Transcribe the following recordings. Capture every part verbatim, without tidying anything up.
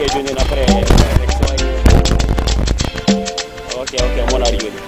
Ok, jooni après élection. Ok, ok, mon ari jooni.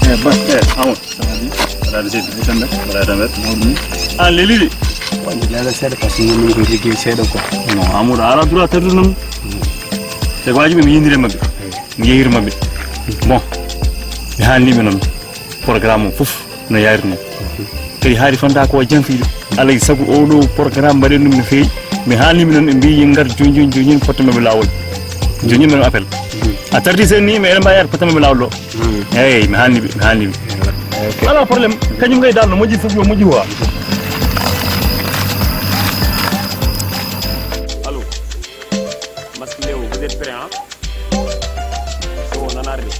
Eh, ba, eh, Amadou. Aɗa seydi, ay tan, mbaɗa tan, mbaɗa tan. An leli de. Wani lala seeɗa, parce que min ko liggey seeɗa ko. Non, Amadou, a ala droit tardude noon. Te ko wajibi mi yindire maɓɓe. Mi yehir maɓɓe. Bon, mi haalni ɓe noon. Programme o fof no yahri ni. Kadi haali fanta ko janfiiɗo. Alay sabu oɗo programme mbaɗen ɗum no feewi. Mi haalni ɓe noon ɓe mbi yen ngar jooni jooni jooni jooni fotta maɓɓe laawol. Jooni jooni mbaɗen appel. A tardi sen ni mais eɗen mbawi yaade fotta maɓɓe laawol ɗo. Eyyi mi haalni ɓe mi haalni ɓe. Ala problème. Kañum kay dal no moƴƴi fof yo moƴƴi quoi. Allô. Masque Léo, vous êtes prêts, hein? So nana arde.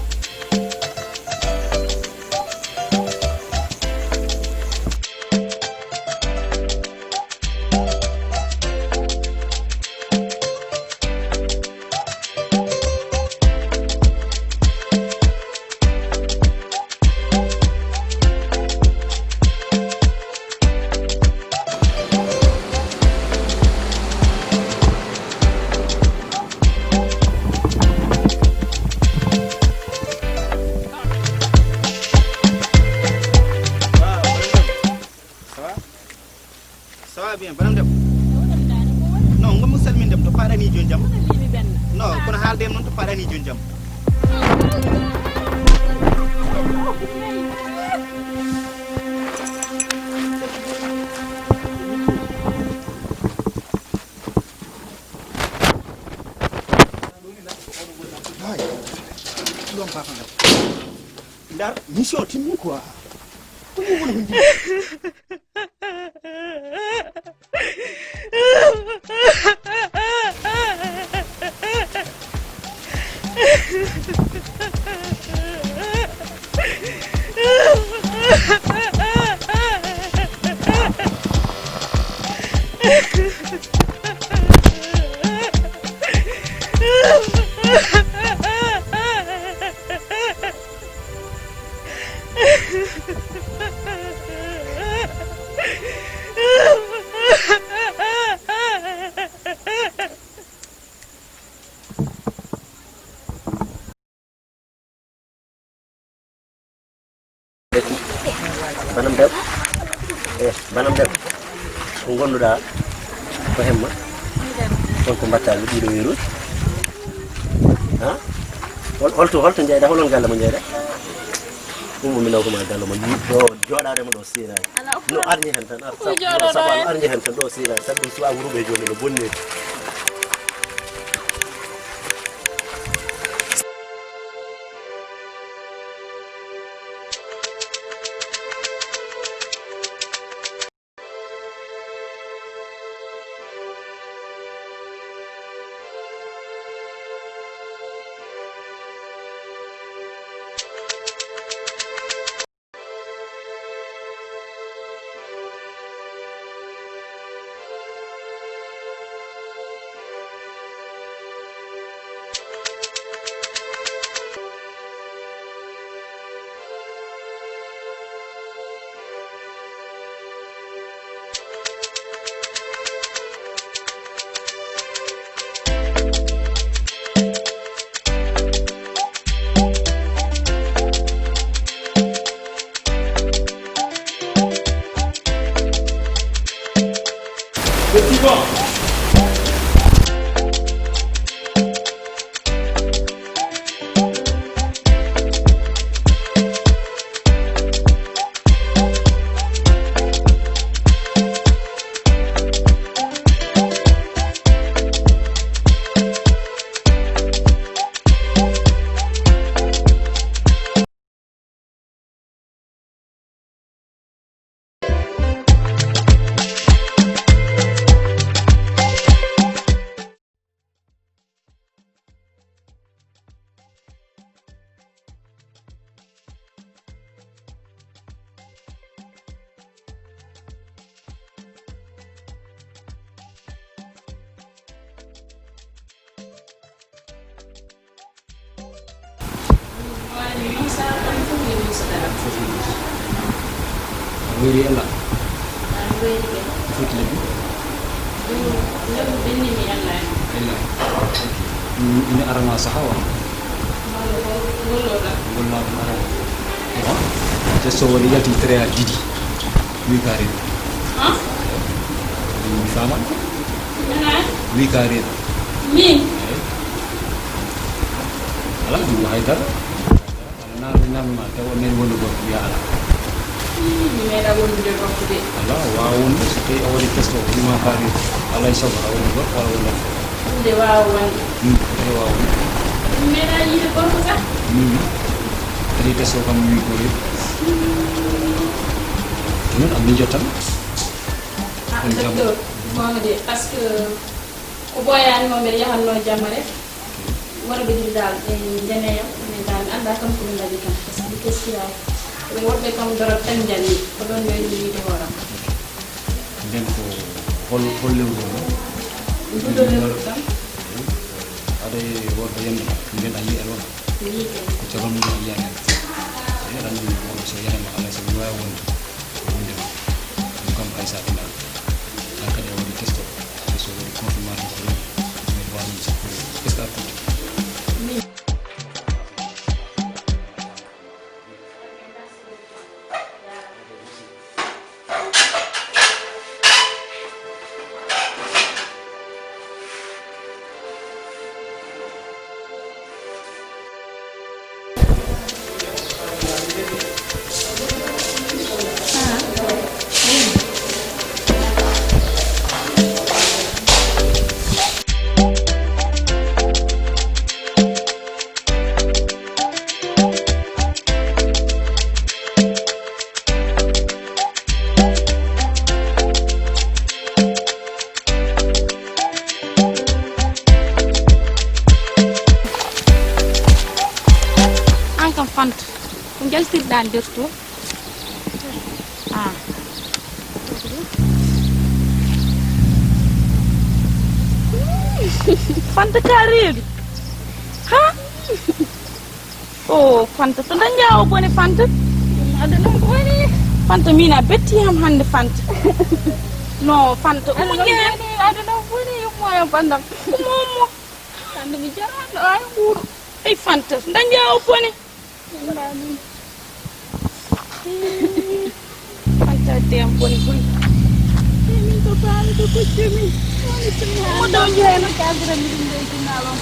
Ça va? Ça va bien, Banam Dem. Non, ngonmi salminde mo to paɗani jooni jam. Non, kono haalde noon to paɗani jooni jam. Ndar, mission timmi quoi. Ko ni woni ko jii? Banam Dem. Eh, Banam Dem. Ko ngonduɗa? Ko hemma? Holko mbatta ɗiɗo weeruji? Ha? Hol- holto holto jeyɗa? Holon galle mo jeyɗa? Ummo mi nawtuma galle mo. Ɗo jooɗaade mo ɗo siiraani. No arñi heen tan, ar- sab- no saba no arñi heen tan ɗo siiraani. Sabu ɗum suwaa wuruɓe jooni no bonni. Fof e ɗum. A weyli Ella? An weyli ɓe. Foti lebbi? Ɗum, ɗum ɓenni mi Ella. Ella. Ok. Ɗum ina arana saha wala? Wala ko, wala wala. Wala ɗum arana. Bon. Te so waɗi yalti tréa ɗiɗi. Wi kaari. Ha? Ɗum mi faman. Nana? Wi kaari. Min? Eyi. Ala ɗum ko haydara. Namdi namdi ma taw o nani wonde gorko wiya ala. Ii, mi meeɗa wondude gorko de. Ala, waawa wonde, so tawi a waɗi test o, wima kaari, alaa e sago, a wonde gorko walla wonde? Ɗum de waawa wonde. Hmm, ko tawi waawa wonde? Mi meeɗa yiide gorko sax. Hmm. Tawi test o kam mi ko rewi. Min a miijo tan. Ah, on jam. Docteur, goonga de, parce que ko ɓooyaani mo mbeɗa yahanno jamma rek. Worɓe ɗiɗi dal ɓe njaneyam, mais dal mi anndaa kam ko ɓe mbaɗi kam, parce que ɓe teskiraaki. Ɓe worɓe kam dorot tan njanni, ko ɗon mi woni yiide hooram. Nden ko hol, hol lewru o? Nduɗo lewru kam. Aɗa e worɓe yande ma, nden a yii alwala? Mi yii kay. Ko cagal mum a yiyaani? Eyi, aɗa anndi worɓe so yanama alay sago mi waawi wonde. Wonde ɗum kam hay sa ɗinaa. An kadi a waɗi test o. Hay so waɗi confirmation ko ɗum. Mais ko waɗi sikkude. Est-ce que a tuuti? An kam Fanta, ko njaltirɗaa nder to? Ah. Fanta ka reedu. Ha? Oh, Fanta, to dañƴaa o bone, Fanta. Aduna boni. Fanta, min a betti am hannde, Fanta. No, Fanta, aduna boni, aduna boni, yummo e bandam. Momo. Hannde mi jaraano ay nguuru. Ey, Fanta, dañƴaa o bone. Fanta, te am boni boni. Te min ko faami ko kuccu min. Woni tun. Mo ɗo jeeno kabiran mi ɗum ɗo e ginnaaw am.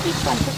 Ey, Fanta.